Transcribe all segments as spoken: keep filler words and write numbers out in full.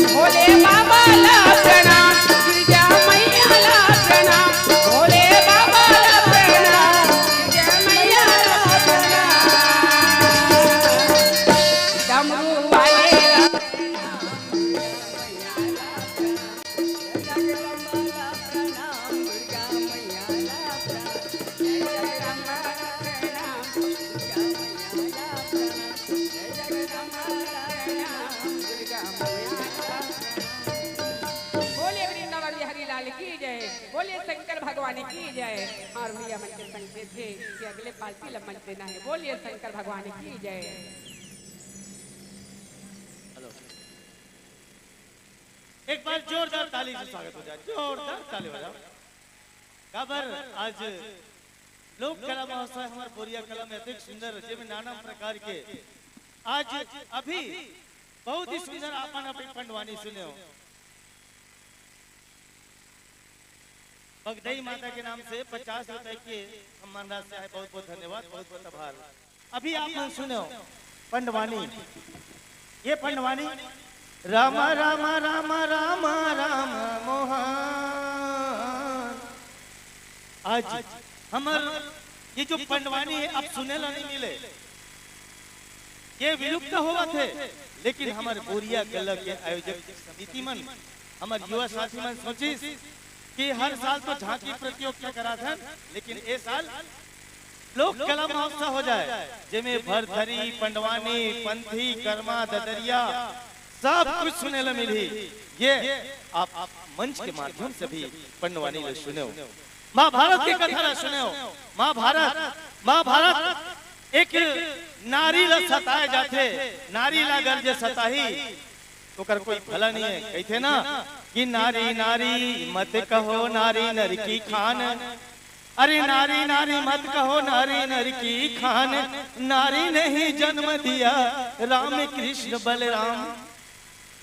भोले बाबा ला प्रणाम, गिरजा मैया ला प्रणाम, भोले बाबा ला प्रणाम, गिरजा मैया ला प्रणाम, डमरू वाले ला बोलिए वृंदावन बिहारी लाल की जय, बोलिए शंकर भगवान की जय। और भैया मन के संकेत है कि अगले पालती ला मंच देना है। बोलिए शंकर भगवान की जय। एक बार जोरदार ताली से स्वागत हो जाए, जोरदार ताली बजाओ। काबर आज लोक कला महोत्सव हमर बोरिया कला में अतेक सुंदर, जेमे नाना प्रकार के आज अभी बहुत ही सुंदर आपन अपन पंडवानी सुने हो। बगदई माता के नाम से पचास रुपए के सम्मान राशि है। बहुत बहुत धन्यवाद, बहुत बहुत आभार। अभी आप मन सुने हो पंडवानी, ये पंडवानी रामा रामा रामा रामा रामा मोहन। आज हमर ये जो पंडवानी है, अब सुने ला नहीं मिले, ये विलुप्त होवत हे, लेकिन हमर बोरिया कला के आयोजक समिति मन, हमर युवा साथी मन सोचिस कि हर साल तो झांकी प्रतियोगिता कराथन, लेकिन ए साल लोक कला महोत्सव हो जाए, जेमे भरथरी, पंडवानी, पंथी, कर्मा, ददरिया, सब कुछ सुने ला मिलही। ये आप, आप मंच के माध्यम से भी पंडवानी ला सुने हो, महाभारत के कथा ला सुने हो। महाभारत, महाभारत एक नारी ला सताए जाथे, नारी ला अगर जे सताही, ओकर कोई भला नहीं है। कहथे ना कि नारी नारी मत कहो, नारी नर की खान। अरे नारी नारी मत कहो, नारी नर की खान, नारी ने ही जन्म दिया राम कृष्ण बलराम।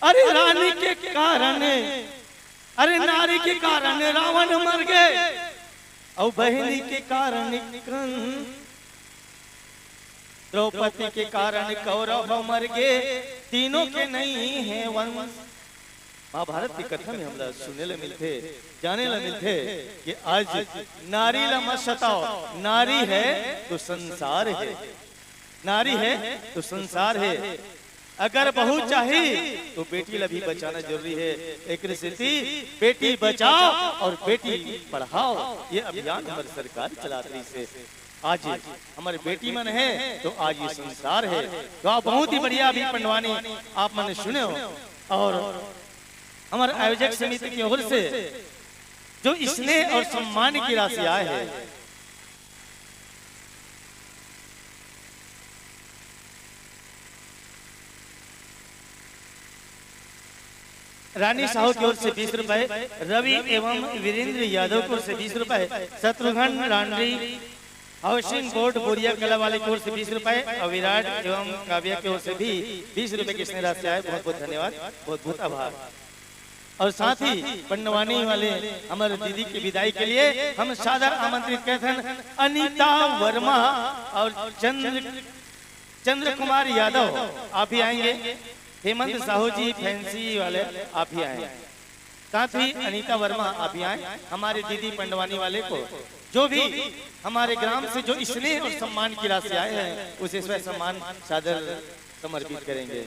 अरे रानी के कारण, अरे नारी के कारण रावण मर गए, और बहनी के कारण कंस, द्रौपदी के कारण कौरव मर गए, तीनों के नहीं है वंश। महाभारत की कथा में हमला सुने ला मिलथे, जाने ला मिलथे कि आज नारी ला मत सताओ, नारी है तो संसार है, नारी है तो संसार है। अगर बहू चाही तो बेटी ला भी बचाना जरूरी है। एक सेती बेटी बचाओ और बेटी पढ़ाओ, ये अभियान हमारी सरकार चलात रही से। आज हमारे बेटी मन है तो आज ये संसार है। तो आप बहुत ही बढ़िया अभी पंडवानी आप मन सुने हो, और हमारे आयोजक समिति की ओर से जो स्नेह और सम्मान की राशि आए है, रानी साहू की ओर से बीस रुपए, रवि एवं वीरेंद्र यादव की ओर से बीस रुपए, शत्रुघ्न रांडी हाउसिंग बोर्ड बोरिया कला वाले की ओर से बीस रुपए और विराट एवं काव्या की ओर से भी बीस रुपए की स्नेह राशि आए। बहुत बहुत धन्यवाद, बहुत बहुत आभार। और साथ ही पंडवानी वाले हमारे दीदी की विदाई के लिए हम सादर आमंत्रित करथन अनीता वर्मा और चंद्र, चंद्र कुमार यादव, आप भी आएंगे। हेमंत साहू जी फैंसी वाले, आप भी आएंगे। साथ ही अनीता वर्मा, आप भी आए। हमारे दीदी पंडवानी वाले को जो भी हमारे ग्राम से जो स्नेह और सम्मान की राशि आए हैं, उसे स्वयं सम्मान सादर समर्पित करेंगे।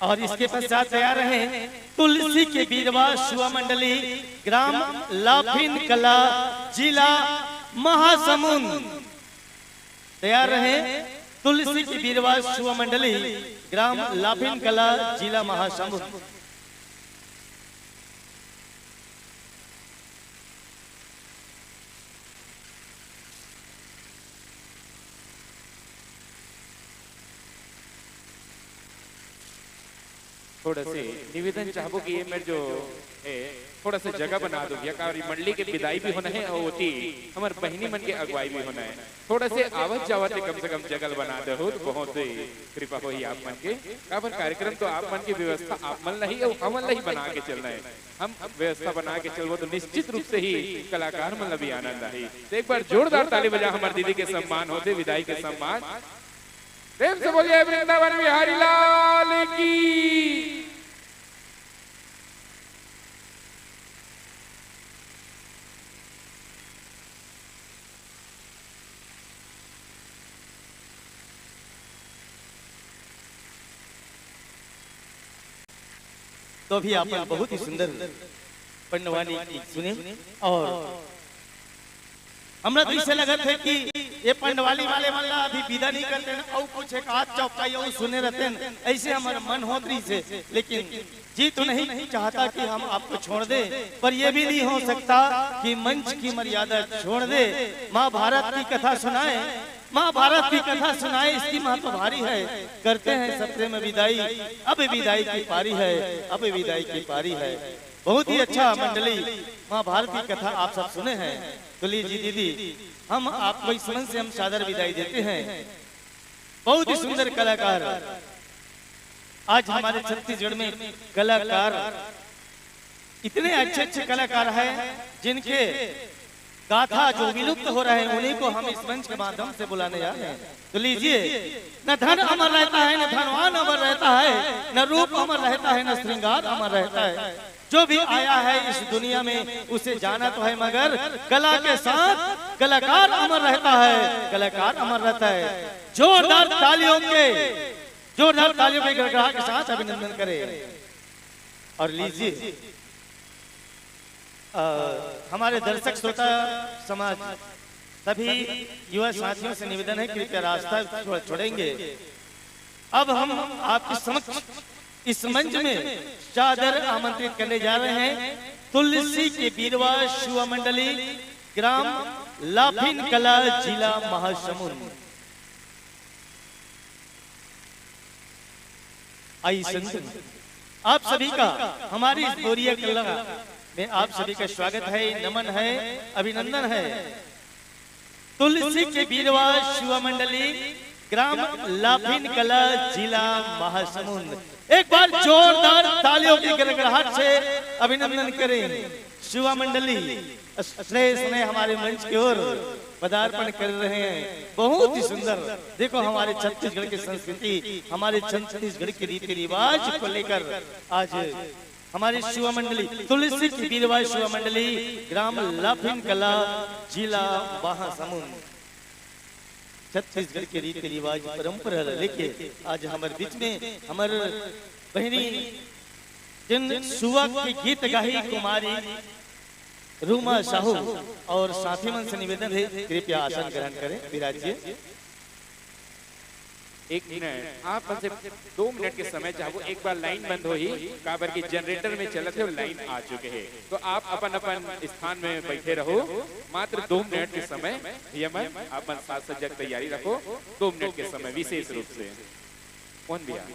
और इसके पश्चात तैयार रहे तुलसी के बीरवा शुवा मंडली, ग्राम लाफिन कला, जिला महासमुंद। तैयार रहे तुलसी के बीरवा शुवा मंडली, ग्राम लाफिन कला, जिला महासमुंद। थोड़ा से निवेदन चाहबो कि ये मेर जो है, थोड़ा सा जगह बना दो भैया, काबर मंडली के बिदाई भी होना है और ओती हमर बहिनी मन के अगुवाई भी होना है। थोड़ा से आवत जावत के कम से कम जगह बना दो, तो बहुत ही कृपा होही आप मन के। काबर कार्यक्रम तो आप मन के व्यवस्था आप मन ला ही और हमन ला ही बना के चलना है। हम व्यवस्था बना के चलबो तो निश्चित रूप से ही कलाकार मन ला भी आनंद आही। तो एक बार जोरदार ताली बजा, हमर दीदी के सम्मान होथे, बिदाई के सम्मान। प्रेम से बोलिए वृंदावन बिहारी लाल की। तो अभी आप मन बहुत ही सुंदर पंडवानी गीत सुने और हमरा तो ऐसे लगत हे कि ये पंडवाली वाले मन ला अभी विदा नहीं करते ना, अउ कुछ एक आध चौपाई अउ सुने रहते न, ऐसे हमर मन होत रहिस हे, लेकिन जी तो नहीं चाहता कि हम आपको छोड़ दें, पर ये भी नहीं हो सकता कि मंच की मर्यादा छोड़ दे। महाभारत की कथा सुनाए, महाभारत की कथा सुनाए, इसकी महत्व भारी है। करते हैं सत्य में विदाई, अब विदाई की पारी है, अब विदाई की पारी है। बहुत ही अच्छा मंडली, महाभारत की कथा आप सब सुने हैं। तो लीजिए दीदी, हम आपको इस मंच से हम सादर विदाई देते हैं। बहुत ही सुंदर कलाकार आज हमारे छत्तीसगढ़ में कलाकार, इतने अच्छे अच्छे कलाकार हैं जिनके गाथा जो विलुप्त हो रहे हैं, उन्हीं को हम इस मंच के माध्यम से बुलाने जा रहे हैं। तो लीजिए, न धन अमर रहता है, न धनवान अमर रहता है, न रूप अमर रहता है, न श्रृंगार अमर रहता है। जो भी आया है इस दुनिया में, उसे जाना तो है, मगर कला के साथ कलाकार अमर रहता है, कलाकार अमर रहता है। जोरदार तालियों के, जोरदार तालियों के गड़गड़ाहट के साथ अभिनंदन करें। और लीजिए, अ, हमारे दर्शक श्रोता समाज, सभी युवा साथियों से निवेदन है, कृपया रास्ता थोड़ा छोड़ेंगे। अब हम आपके समक्ष इस मंच में सादर आमंत्रित करने जा रहे हैं तुलसी के बीरवा शिवा मंडली, ग्राम लाफिन कला, जिला महासमुंद। आई संत, आप सभी का हमारी इस बोरिया कला में आप सभी का स्वागत है, नमन है, अभिनंदन है। तुलसी के बीरवा शिवा मंडली, ग्राम लाफिन कला, जिला महासमुंद। एक बार जोरदार तालियों की गड़गड़ाहट से अभिनंदन करें शिवा मंडली। श्रेष्ठ ने हमारे मंच की ओर पदार्पण कर रहे हैं। बहुत ही सुंदर। देखो, हमारे छत्तीसगढ़ की संस्कृति, हमारे छत्तीसगढ़ के रीति रिवाज को लेकर आज हमारी शिवा मंडली तुलसी की बीरवा शिवा मंडली, ग्राम लाफिन कला, जिला महासमुंद, छत्तीसगढ़ के रीति रिवाज परंपरा लेके आज हमारे बीच में हमारे बहिनी जिन सुवा के गीत गाही कुमारी रूमा साहू और साथी मन से निवेदन है, कृपया आसन ग्रहण करें, विराजिए। एक मिनट, आप मन से दो मिनट के समय चाहबो, एक बार लाइन बंद होही, काबर कि जनरेटर में चलत हे और लाइन आ चुके हैं, तो आप अपन अपन स्थान में बैठे रहो। मात्र दो मिनट के समय भैया मन, आप मन साज सज्जा के तैयारी रखो। दो मिनट के समय विशेष रूप से। कौन भैया?